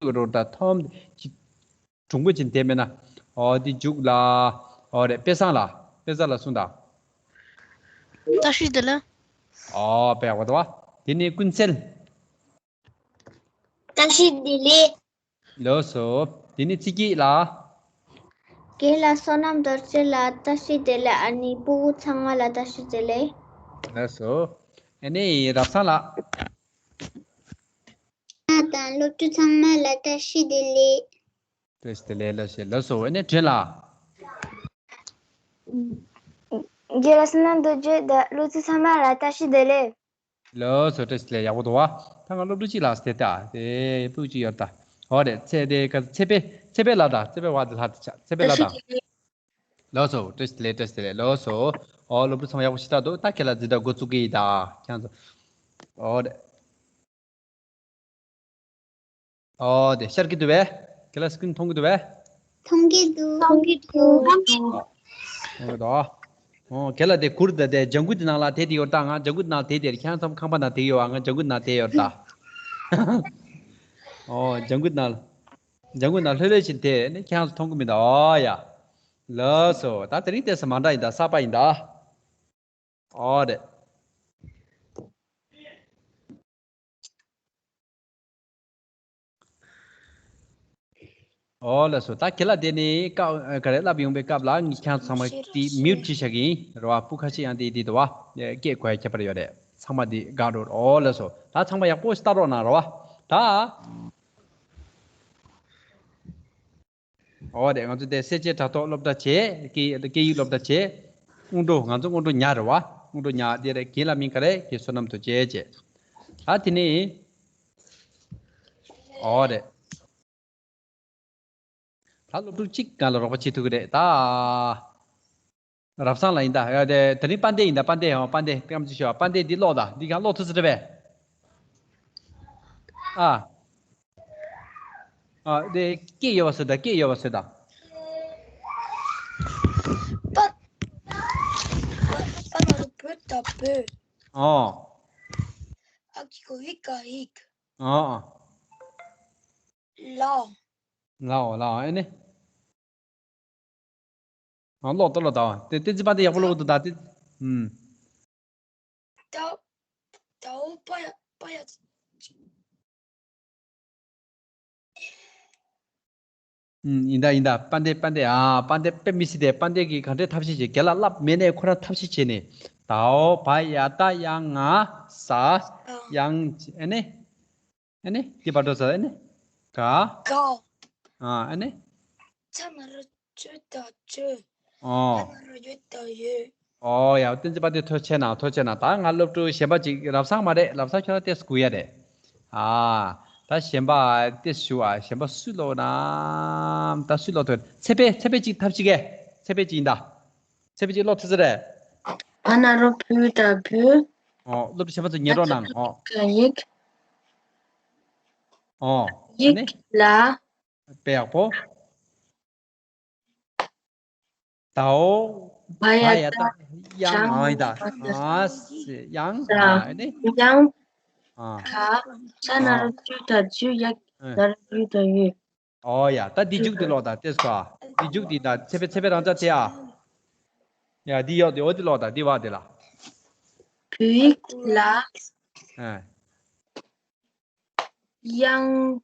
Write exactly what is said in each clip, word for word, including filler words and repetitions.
གི་རོ་ད་ཐོམ་ཅི་གྲུང་པོ་ཅིག་དེ་མེད་ན། ཨོ་དེ་འཇུག་ལ། ཨོ་རེད། དཔེ་བཟང་ལ། དཔེ་བཟང་ལ་གསུངས་དང་། བཀྲ་ཤིས་བདེ་ལེགས། ཨོ་དཔེ་ཡག་པོ་འདུག་བ། དེ་ནས་ཀུན་གསལ། བཀྲ་ཤིས་བདེ་ལེགས། ལགས་སོ། དེ་ནས་ཚེ་སྐྱིད་ལ། རྒན་ལགས་བསོད་ནམས་རྡོ་རྗེ་ལགས་བཀྲ་ཤིས་བདེ་ལེགས། ཨ་ནི་སྤུ་གུ་ཚང་མ་ལ་བཀྲ་ཤིས་བདེ་ལེགས། ལགས་སོ། ཨ་ནི་རབ་བཟང་ལགས། ང་དང་སློབ་ཕྲུག་ཚང་མ་ལ་བཀྲ་ཤིས་བདེ་ལེགས། བཀྲ་ཤིས་བདེ་ལེགས། ལགས་སོ། ལགས་སོ། ཨ་ནི་ཁྲེན་ལགས། རྒན་ལགས་བསོད་ནམས་རྡོ་རྗེ་དང་སློབ་ཕྲུག་ཚང་མ་ལ་བཀྲ་ཤིས་བདེ་ལེགས། ལགས་སོ། བཀྲ་ཤིས་བདེ་ལེགས། ཡག་པོ་འདུག་བ། ད་ང་སློབ་ཕྲུག་གཅིག་ལ་སྟེ་ད་དེ་སློབ་ཕྲུག་གཅིག་ཡོད་ད། ཨོ་རེད། ཚེ་དེ་ཀ་ཚེ་དཔེ་ཚེ་དཔེ་ལ་ད་ཚེ་དཔེ་བ་དེ་ལྷ་དེ་ཆ་ཚེ་དཔེ་ལ་ད། ལགས་སོ། བཀྲ་ཤིས་བདེ་ལེགས། བཀྲ་ཤིས་བདེ་ལེགས། ལགས་སོ། ཨོ་སློབ་ཕྲུག་ཚང་མ་ཡག་པོ་ཞིག་ལྟ་འདུག་ད་ཁྱེད་ལ་འཛིན་གྲྭ་འགོ་བཙུགས་ཀྱི་ཡིན་ད་ཁྱེད་ཚོ། ཨོ་རེད། ཨོ་དེ་ཤར་གྱི་འདུག་བས། ཁྱེད་ལ་སི་ཀི་རིན་མཐོང་གི་འདུག་བས། མཐོང་གི་འདུག་མཐོང་གི་འདུག་མཐོང་གི་འདུག་ཨོ་དོ། ཨོ་ཁྱེད་ལ་དེ་གུར་དེ་དེ་ལྗང་གུ་དེ་ནང་ལ་དེ་དེ་ཡོད་ད། ང་ལྗང་གུ་དེ་ནང་དེ་དེ་ཁྱེད་ཚང་ཁང་པ་ནང་དེ་ཡོད་ཨ། ང་ལྗང་གུ་དེ་ནང་དེ་ཡོད་ད། ཨོ་ལྗང་གུ་དེ་ནང་ལྗང་གུ་དེ་ནང་ལྷོད་ལྷོད་བྱས་དེ་ནི་ཁྱེད་ཚོ་མཐོང་གི་མི་འདུག་ཨོ་ཡ། ལགས་སོ། ད་དེ་རིང་དེ་ས་མ་འདྲ་ཡིན་ད། གསར་པ་ཡིན་ད། ཨོ་རེད། ཨོ་ལགས་སོ། ད་ཁྱེད་ལ་དེ་ནི་སྐབས་ག་རེ་བསླབ་ཡོང་པའི་སྐབས་ལ་ངས་ཁྱེད་ཚང་མ་དེ་མིའུ་ཊི་བྱེད་བཞག་གི་ཡིན་རེད་བ། སྤུ་ཁ་ཤས་ཡང་དེ་དེ་འདུག་བ། སྐད་གོ་ཡ་ཁྱད་པར་ཡོད་རེད། ཚང་མ་དེ་དགའ་འགྲོ། ཨོ་ལགས་སོ། ད་ཚང་མ་ཡག་པོ་ཞིག་ལྟ་རོགས་གནང་རེད་བ། ད། ཨོ་རེད། ང་ཚོ་དེ་སེར་བྱེས་དྲ་ཐོག་སློབ་གྲྭ་བྱས། སྐད་སྐད་ཡིག་སློབ་གྲྭ་བྱས། སྔོན་འགྲོ་ང་ཚོ་སྔོན་འགྲོ་ཉག་རེད་བ། སྔོན་འགྲོ་ཉག་དེ་རེད། རྒན་ལགས་མིང་ག་རེ། རྒན་བསོད་ནམས་རྡོ་རྗེ་བྱས། ད་དེ་ནས། ཨོ་རེད། ད་སློབ་ཕྲུག་གཅིག་སྒང་ལ་རོགས་པ་བྱེད་ཐུབ་ཀྱི་རེད་ད། རབ་བཟང་ལགས་ཡིན་ད། ཡ་དེ་དེ་རིང་དཔལ་ལྡན་ཡིན་ད། དཔལ་ལྡན། ཨོ་དཔལ་ལྡན་སྐམ་ཅིག་ཤོག་དཔལ་ལྡན་འདི་ཀློག་ད། འདི་གང་ཀློག་ཐུབ་ས་རེད་པས། ཨ། ཨ་དེ་སྐད་ཡོད་པ་བཟོས་ད། སྐད་ཡོད་པ་བཟོས་ད། པ། པ་ན་རོ་བོ་ད་བོད། ཨོ། ཨ་གི་གུ་ཝི་ག་ཡིག་ཨོ། ལའོ། ལའོ་ལའོ། ཨེ་ནི། ཨ་ཀློག་ད་ཀློག་ད། དེ་བསྟན་འཛིན་དཔལ་ལྡན་ཡག་པོ་ཀློག་འདུག་ད་དེ། ཨུམ། ད། དའོ་པ་ཡ་པ་ཡ། ཨུམ། ཡིན་ད་ཡིན་ད། དཔལ་ལྡན་དཔལ་ལྡན། ཨ་དཔལ་ལྡན་དཔེ་མི་སྲིད་དེ། དཔལ་ལྡན་གྱིས་ག་འདྲའི་ཐབས་ཤེས་བྱས། རྒན་ལགས་བསླབ་མེད་ནའི་ཁོ་རང་ཐབས་ཤེས་བྱས་ནས། དའོ་བ་ཡ་ཏ་ཡ་ང་ས། ཡང་། ཨེ་ནི། ཨེ་ནི་དེ་བར་འགྲོ་ས། ཨེ་ནི་ག་ག་ཨ་ཨེ་ནི། ཚ་ན་རོ་ཅོ་ད་ཅོ། ཨོ། ད་ན་རོ་ཡོ་ད་ཡོད། ཨོ་ཡ། བསྟན་འཛིན་དཔལ་ལྡན་ཐུགས་རྗེ་གནང་། ཐུགས་རྗེ་གནང་། ད་ང་སློབ་ཕྲུག་གཞན་པ་ཅིག་རབ་བཟང་མ་རེད། རབ་བཟང་ཁྱོད་རང་ཏོག་ཙམ་སྒུག་ཡ་རེད། ཨ། ད་གཞན་པ་ཏོག་ཙམ་ཞུ་ཨ། གཞན་པ་སུས་ཀློག་ན། ད་སུས་ཀློག་ཐུབ། ཚེ་འཕེལ། ཚེ་འཕེལ་ཅིག་ཐབས་ཅིག་གས། ཚེ་འཕེལ་ཅིག་ཡིན་ད། ཚེ་འཕེལ་ཅིག་ཀློག་ཐུབ་ས་རེད། བ་ན་རོ་བུ་ད་བུ། ཨོ། སློབ་ཕྲུག་གཞན་པ་ཚོ་ཉན་རོགས་གནང་། ཨོ། ག་ཡིག་ཨོ། ཡིག་ལ། དཔེ་ཡག་པོ། དའོ་བ་ཡ་ཏ་ཡང་། ཨ་ཡིན་ད། ཨ་སི་ཡང་། ས། ཨ་ནི། ཡང་། ཨ། ག་ས་ན་རོ་ཅུ་ད་ཅུ། ཡ་ན་རོ་ཡུ་ད་ཡུ། ཨོ་ཡ། ད་འདི་མཇུག་འདི་ཀློག་ད། ཏོག་ཙམ་ག་འདི་མཇུག་འདི་ད། ཚེ་འཕེལ། ཚེ་འཕེལ་རང་ཅག་དེ་ཨ། ཡ་འདི་ཡོད་དེ། འོ་འདི་ཀློག་ད། འདི་བ་དེ་ལ། བུ་ཡིག་ལ། ཨ། དབྱངས།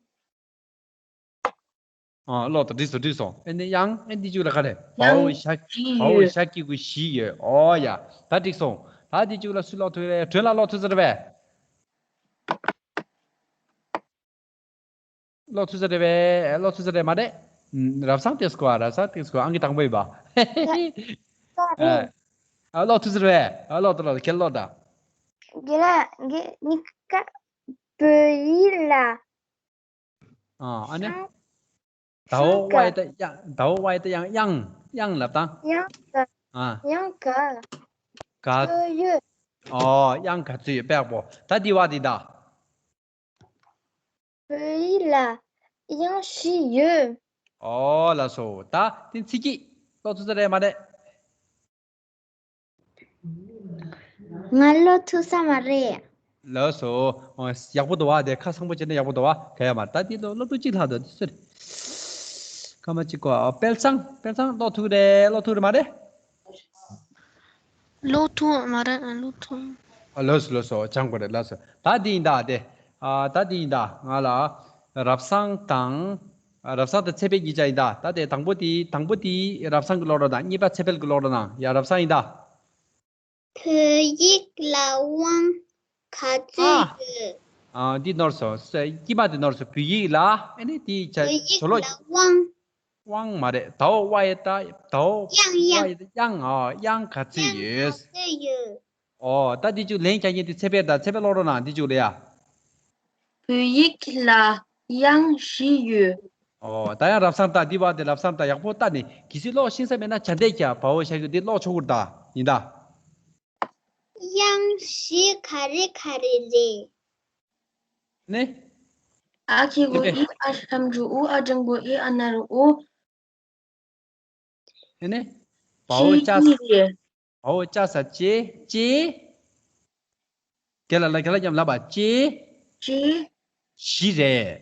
ཨ་ཀློག་ད། འགྲིག་སོང་། འགྲིག་སོང་། ཨེ་ནི་དབྱངས། ཨེ་འདི་མཇུག་ལ་ག་རེ། བའོ་ཤ། བའོ་ཤ་གི་གུ་བཞི་ཡོད། ཨོ་ཡ། ད་འགྲིག་སོང་། ད་འདི་མཇུག་ལ་སུས་ཀློག་ཐུབ་རེད། ཁྲོན་ལགས་ཀློག་ཐུབ་ས་རེད་པས། ཀློག་ཐུབ་ས་རེད་པས། ཀློག་ཐུབ་ས་རེད་མ་རེད། ཨུམ། རབ་བཟང་ཏོག་ཙམ་གོ་ཨ། རབ་བཟང་ཏོག་ཙམ་གོ་ཨ། ཨང་ཀི་དང་པོ་ཡིན་པ། ཨ། ཨ་ཀློག་ཐུབ་ས་རེད་པས། ཨ་ཀློག་ད། ཀློག་ད། ཁྱེད་ཀློག་ད། རྒན་ལགས། རྒན་ནི་ཀ་བོད་ཡིག་ལ། ཨ་ཨ་ནི། ཤང་། དའོ་ཤང་ག་བ་ཡ་ཏ་ཡང་། དའོ་བ་ཡ་ཏ་ཡང་། དབྱངས། དབྱངས་ལབ་དང་། དབྱངས་ག་ཨ། དབྱངས་ག་ག་ཚོད་ཡོད། ཨོ་དབྱངས་ག་ཚོད་ཡོད། དཔེ་ཡག་པོ། ད་འདི་བ་འདི་ད། བོད་ཡིག་ལ་དབྱངས་བཞི་ཡོད། ཨོ་ལགས་སོ། ད་དེ་ཚེ་སྐྱིད་ཀློག་ཐུབ་ས་རེད་མ་རེད། ང་ཀློག་ཐུབ་ས་མ་རེད། ལགས་སོ། ཨོ། ཡག་པོ་འདུག་བ། དེ་ཁ་སང་པོ་བྱས་ན་ཡག་པོ་འདུག་བ། ག་ཡ་མ་རེད། ད་འདི་ལོ་སློབ་ཕྲུག་གཅིག་ལྷག་འདུག་དེ་ཚོ་རེད། ཁ་མ་གཅིག་གོ། ཨ། དཔལ་བཟང་། དཔལ་བཟང་ཀློག་ཐུབ་ཀྱི་རེད། ཀློག་ཐུབ་ཀྱི་རེད་མ་རེད། ཀློག་ཐུབ་མ་རེད། ཀློག་ཐུབ། ཨ། ལགས་སོ་ལགས་སོ། སྦྱང་དགོས་རེད། ལགས་སོ། ད་འདི་ཡིན་ད་དེ། ཨ། ད་འདི་ཡིན་ད། ང་ལ་རབ་བཟང་དང་། ཨ། རབ་བཟང་དང་ཚེ་འཕེལ་གཉིས་ཆ་ཡིན་ད། ད་དེ་དང་པོ་དེ། དང་པོ་དེ་རབ་བཟང་གིས་ཀློག་རོགས་གནང་། གཉིས་པ་ཚེ་འཕེལ་གྱིས་ཀློག་རོགས་གནང་། ཡ། རབ་བཟང་ཡིན་ད། བོད་ཡིག་ལ་དབང་ག་ཚོད་ཨ། ཡོད། ཨ། འདི་ནོར་སོང་། ས། དཀྱིལ་མ་དེ་ནོར་སོང་། བོད་ཡིག་ལ། ཨ་ནི་དེ་ཆ། བོད་ཡིག་ལ་དབང་། དབང་མ་རེད། དའོ་ཝ་ཡ་ད། དའོ་དབྱངས། ཝ་ཡ་ད། དབྱངས། ཨ། དབྱངས་ག་ཚོད་ཡོད། དབྱངས་ག་ཚོད་ཡོད། ཨོ། ད་འདི་ཅུ་ལན་རྒྱག་མཁན་དེ་ཚེ་འཕེལ་དང་། ཚེ་འཕེལ་ཀློག་རོགས་གནང་། འདི་ཅུ་ལ་ཡ། བོད་ཡིག་ལ་དབྱངས་བཞི་ཡོད། ཨོ། ད་ཡང་རབ་བཟང་ད། འདི་བ་དེ་རབ་བཟང་ད་ཡག་པོ་ལྟ་ནས། གལ་སྲིད་ཀློག་ཤེས་ས་མེད་ན་བྱ་འདས་ཀྱི་བའོ་ཞབས་ཀྱུ་འདི་ཀློག་ཆོག་གི་རེད་ད། ཡིན་ད། དབྱངས་བཞི་ག་རེ་ག་རེ་རེད། ནི། ཨ་གི་གུ་ཨི། ཨ་ཞབས་ཀྱུ་ཨུ། ཨ་འགྲེང་བུ་ཨེ། ཨ་ན་རོ་ཨོ། ཨེ་ནི། བའོ་ཅ་ས། ཅི་རེད། བའོ་ཅ་ས་ཅེ། ཅེ། རྒན་ལགས་ལ། རྒན་ལགས་མཉམ་ལབ་པ། ཅེ། ཅེ། བཞི་རེད།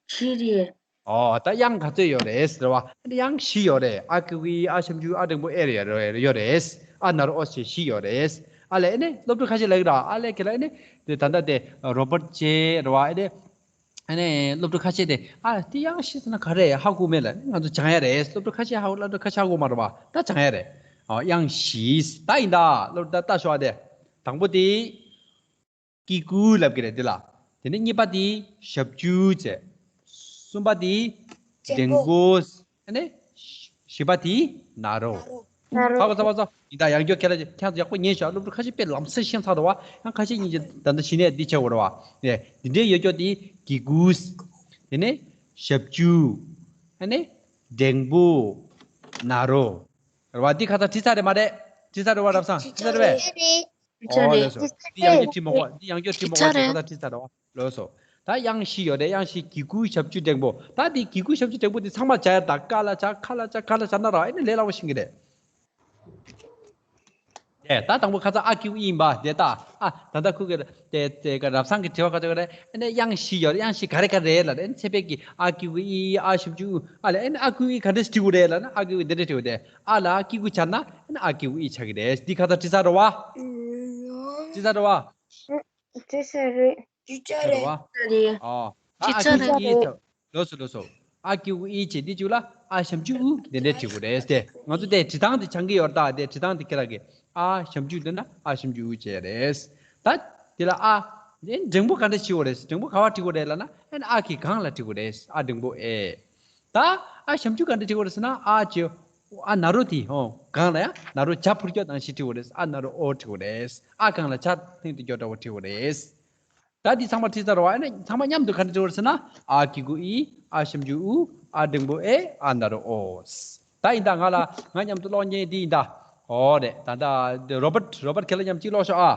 བཞི་རེད། ཨོ། ད་དབྱངས་ག་ཚོད་ཡོད་རེད་ཟེར་བ། ཨ་ནི་དབྱངས་བཞི་ཡོད་རེད། ཨ་གི་གུ་ཨི། ཨ་ཞབས་ཀྱུ་ཨུ། ཨ་འགྲེང་བུ་ཨེ་རེད། ཡོད་རེད། ཨ་ན་རོ་ཨོ་ཞེས་བཞི་ཡོད་རེད། ཨ་ལས། ཨེ་ནི་སློབ་ཕྲུག་ཁ་ཤས་ལབ་ཀྱི་རེད། ཨ་ལས་ཁྱེད་ལ། ཨེ་ནི་དེ་ད་ལྟ་དེ་རོ་བར་ཊི་ཅེ་རེད་བ། ཨེ་ནི། ཨ་ནི་སློབ་ཕྲུག་ཁ་ཤས་དེ། ཨ། དེ་དབྱངས་བཞི་ཟེར་ན་ག་རེ་ཧ་གོ་མེད་ལ། ང་ཚོ་སྦྱང་ཡ་རེད། སློབ་ཕྲུག་ཁ་ཤས་ཧ་གོ། སློབ་ཕྲུག་ཁ་ཤས་ཧ་གོ་མ་རེད་བ། ད་སྦྱང་ཡ་རེད། ཨ། དབྱངས་བཞི། ད་ཡིན་ད། སློབ་ཕྲུག་ད་ལྟ་ཞོག་ཨ། དེ་དང་པོ་དེ་ཀི་ཀུ་ལབ་ཀྱི་རེད་འདི་ལ། དེ་ནས་གཉིས་པ་དེ་ཞབས་ཀྱུ་བྱས། གསུམ་པ་དེ་འགྲེང་བུ། ཨ་ནི་བཞི་པ་དེ་ན་རོ། ན་རོ། ཚ་བ་ཚ་བ་ཚ། ཡིན་ད། ཡང་བསྐྱར་ཁྱེད་ལ། ཁྱེད་ཚོ་ཡག་པོ་ཉན་ཤོག་སློབ་ཕྲུག་ཁ་ཤས་དཔེ་ལམ་སེང་ཤེས་ཚར་འདུག་བ། ཡང་ཁ་ཤས་གཉིས་ཀྱིས་ད་ལྟ་གཞི་ནས་འདི་བྱེད་དགོས་རེད་བ། ཨེ། འདི་འདྲའི་ཡོད་ཀྱོག་དེ་ཀི་ཀུ། དེ་ནས་ཞབས་ཀྱུ། ཨ་ནི་འགྲེང་བུ། ན་རོ། རེད་བ། འདི་ཁ་ཚ་བྲིས་ཚར་རེད་མ་རེད། བྲིས་ཚར་རེད་བ་རབ་བཟང་། བྲིས་ཚར་རེད་པས། རེད། ཨོ་ལགས་སོ། འདི་ཡང་བསྐྱར་བྲིས་མ་དགོས། འདི་ཡང་བསྐྱར་བྲིས་མ་དགོས། འདི་ཁ་ཚ་བྲིས་ཚར་རེད་བ། ལགས་སོ། ད་དབྱངས་བཞི་ཡོད་རེད། དབྱངས་བཞི། གི་གུ་ཞབས་ཀྱུ་འགྲེང་བུ། ད་འདི་གི་གུ་ཞབས་ཀྱུ་འགྲེང་བུ་འདི་ཚང་མ་སྦྱར་ཡ། ད་ཀ་ལ་སྦྱར། ཁ་ལ་སྦྱར། ག་ལ་སྦྱར་ན་ར། ཨེ་ནི་ལས་སླ་པོ་ཤེས་ཀྱི་རེད། ཨེ། ད་དང་པོ་ཁ་ཚ་ཨ་གི་གུ་ཨི་ཡིན་པ་དེ་ད། ཨ། ད་ལྟ་ཁུ་གེ་དེ་དེ་ག་རབ་བཟང་གི་དྲི་བ་ག་ཚོད་རེད། ཨེ་ནི་དབྱངས་བཞི་ཡོད་རེད། དབྱངས་བཞི་ག་རེ་ག་རེ་རེད་ལབ་རེད། ཨེ་ནི་ཚེ་འཕེལ་གྱིས་ཨ་གི་གུ་ཨི། ཨ་ཞབས་ཀྱུ་ཨུ། ཨ་ལས། ཨེ་ནི་ཨ་གི་གུ་ཨི་ག་འདྲས་བྲིས་དགོས་རེད་ལབ་ན། ཨ་གི་གུ་ཨི་འདི་འདྲས་བྲིས་དགོས་རེད། ཨ་ལ་ཨ་གི་གུ་སྦྱར་ན། ཨེ་ནི་ཨ་གི་གུ་ཨི་ཆགས་ཀྱི་རེད། འདི་ཁ་ཚ་བྲིས་ཚར་རེད་བ། བྲིས་ཚར་རེད་བ། བྲིས་ཚར་རེད། བྲིས་ཚར་རེད་བ། རེད། ཨོ། ད་ཨ་གི་གུ་ཨི་ཆགས། ལགས་སོ་ལགས་སོ། ཨ་གི་གུ་ཨི་བྱས། འདི་གཅིག་ལ་ཨ་ཞབས་ཀྱུ་ཨུ་དེ་འདྲས་བྲིས་དགོས་རེད་དེ། ང་ཚོ་དེ་བྲིས་སྟངས་དེ་སྦྱང་གི་ཡོད་རེད། ད་དེ་བྲིས་སྟངས་དེ་ཁྱེད་རང་གིས་ཨ་ཞབས་ཀྱུ་འདི་ན་ཨ་ཞབས་ཀྱུ་ཨུ་བྱས་རེད། ད་དེ་ལ་ཨ་འདི་འགྲེང་བུ་ག་འདྲས་བྲིས་དགོས་རེད། འགྲེང་བུ་ག་པར་བྲིས་དགོས་རེད་ལབ་ན། ཨ་ནི་ཨ་གི་སྒང་ལ་བྲིས་དགོས་རེད། ཨ་འགྲེང་བུ་ཨེ། ད་ཨ་ཞབས་ཀྱུ་ག་འདྲས་བྲིས་དགོས་རེད་ཟེར་ན། ཨ་ཅེ། ཨ་ན་རོ་དེ། ཨོ། སྒང་ལ་ཡང་ན་རོ་བྱ་འཕུར་ཀྱོག་ནང་བཞིན་བྲིས་དགོས་རེད། ཨ་ན་རོ་ཨོ་བྲིས་དགོས་རེད། ཨ་སྒང་ལ་བྱ་ཐེངས་དུ་ཀྱོག་འདྲ་བོ་བྲིས་དགོས་རེད། ད་འདི་ཚང་མ་བྲིས་ཚར་བ། ཨ་ནི་ཚང་མ་མཉམ་དུ་ག་འདྲ་བྲིས་དགོས་རེད་ཟེར་ན། ཨ་གི་གུ་ཨི། ཨ་ཞབས་ཀྱུ་ཨུ། ཨ་འགྲེང་བུ་ཨེ། ཨ་ན་རོ་ཨོ། ད་ཡིན་ད། ང་ལ་ང་མཉམ་དུ་ཀློག་མཁན་འདི་ཡིན་ད། ཨོ་རེད། ད་ད་རོ་བར་ཊི། རོ་བར་ཊི་ཁྱེད་ལ་མཉམ་གཅིག་ཀློག་ཤོག་ཨ།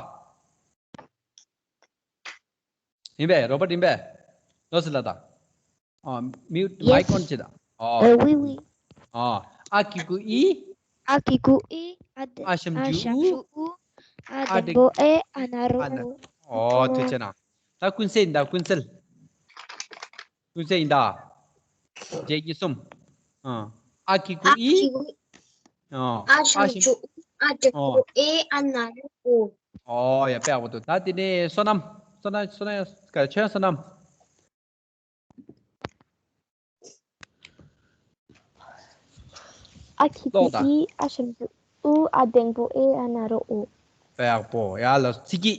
ཡིན་པས། རོ་བར་ཊི་ཡིན་པས། ལོ་སི་ལ་ད། ཨ། མིའུ་ཊི། མའིཀ་ཨོན་བྱེད་ད། ཨ། ཨ། ཝི་ཝི། ཨ། ཨ་གི་གུ་ཨི། ཨ་གི་གུ་ཨི། ཨ་ཞབས་ཀྱུ་ཨུ། ཨ་འགྲེང་བུ་ཨེ། ཨ་ན་རོ་ཨོ། ཨོ། ཐུགས་རྗེ་གནང་། ད་ཀུན་གསལ་ཡིན་ད། ཀུན་གསལ། ཀུན་གསལ་ཡིན་ད། གཅིག་གཉིས་གསུམ། ཨ། ཨ་གི་གུ་ཨི། ཨ་ཞབས་ཀྱུ་ཨུ། ཨ་འགྲེང་བུ་ཨེ། ཨ་ན་རོ་ཨོ། ཨོ་ཡ། དཔེ་ཡག་པོ་འདུག་ད་དེ་ནས་བསོད་ནམས། བསོད་ནམས། བསོད་ནམས། ག་ཆོས་བསོད་ནམས། ཨ་གི་གུ་ཨི། ཨ་ཞབས་ཀྱུ་ཨུ། ཨ་འགྲེང་བུ་ཨེ། ཨ་ན་རོ་ཨོ། དཔེ་ཡག་པོ། ཡ་ལ་ཚིག་གི།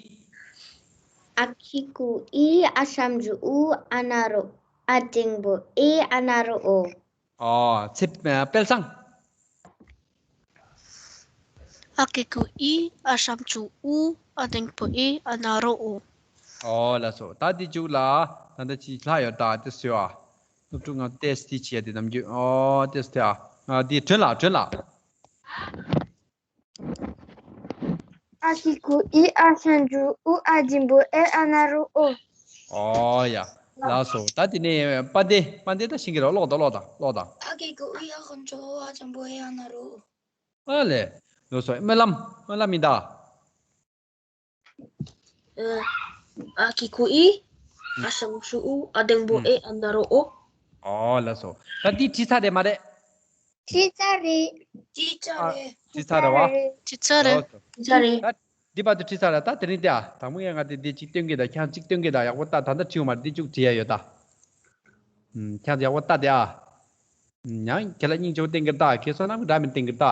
ཨ་གི་གུ་ཨི། ཨ་ཞབས་ཀྱུ་ཨུ། ཨ་ན་རོ། ཨ་འགྲེང་བུ་ཨེ། ཨ་ན་རོ་ཨོ། ཨོ། ཚེ། དཔལ་བཟང་། ཨ་གི་གུ་ཨི། ཨ་ཞབས་ཀྱུ་ཨུ། ཨ་འགྲེང་བུ་ཨེ། ཨ་ན་རོ་ཨོ། ཨོ་ལགས་སོ། ད་འདི་མཇུག་ལ་ད་ལྟ་ཅིག་ལྷག་ཡོད་ད། དེ་བཟོས་ཨ། སློབ་ཕྲུག་ང་ཏེས་ཏི་བྱས་ཏེ་ནམ་རྒྱུན། ཨོ་ཏེས་ཏི་ཨ། ཨ་འདི་དྲན་ལ། དྲན་ལ། ཨ་གི་གུ་ཨི། ཨ་ཞབས་ཀྱུ་ཨུ། ཨ་འགྲེང་བུ་ཨེ། ཨ་ན་རོ་ཨོ། ཨོ་ཡ། ལགས་སོ། ད་དེ་ནས་དཔལ་ལྡན། དཔལ་ལྡན་ད་ཤེས་ཀྱི་རེད། ཀློག་དང་། ཀློག་དང་། ཨ་གི་གུ་ཨི། ཨ་ཞབས་ཀྱུ་ཨུ། ཨ་འགྲེང་བུ་ཨེ། ཨ་ན་རོ་ཨོ། ཨ་ལས། ལགས་སོ། སྨོན་ལམ། སྨོན་ལམ་ཡིན་ད། ཨ། ཨ་ཀི་ཁུ་ཨི། ཨ་ཞང་ཧྲུ་ཨུ། ཨ་འདེང་པོ་ཨེ། ཨ་ན་རོ་ཨོ། ཨོ་ལགས་སོ། ད་འདི་བྲིས་ཚར་རེད་མ་རེད། བྲིས་ཚར་རེད། བྲིས་ཚར་རེད། བྲིས་ཚར་རེད་བ། བྲིས་ཚར་རེད། ལགས་སོ། བྲིས་ཚར་རེད། ད་འདི་བར་དུ་བྲིས་ཚར་རེད། ད་དེ་རིང་དེ་ཨ་དང་པོ་ཡང་ང་དེ་འདི་གཅིག་སྟོན་གི་ད་ཁྱང་གཅིག་སྟོན་གི་ད་ཡག་པོ་ལྟ། ད་ལྟ་བྲིས་ཡོད་མ་རེད། འདི་གཅིག་བྲིས་ཡ་ཡོད་ད། ཨུམ། ཁྱང་ཡག་པོ་ལྟ་དེ་ཨ། ཡང་ཁྱེད་ལ་སྙིང་རྗེ་པོ་བསྟན་གི་ད། ཁྱེད་བསོད་ནམས་འདྲ་མིན་བསྟན་གི་ད།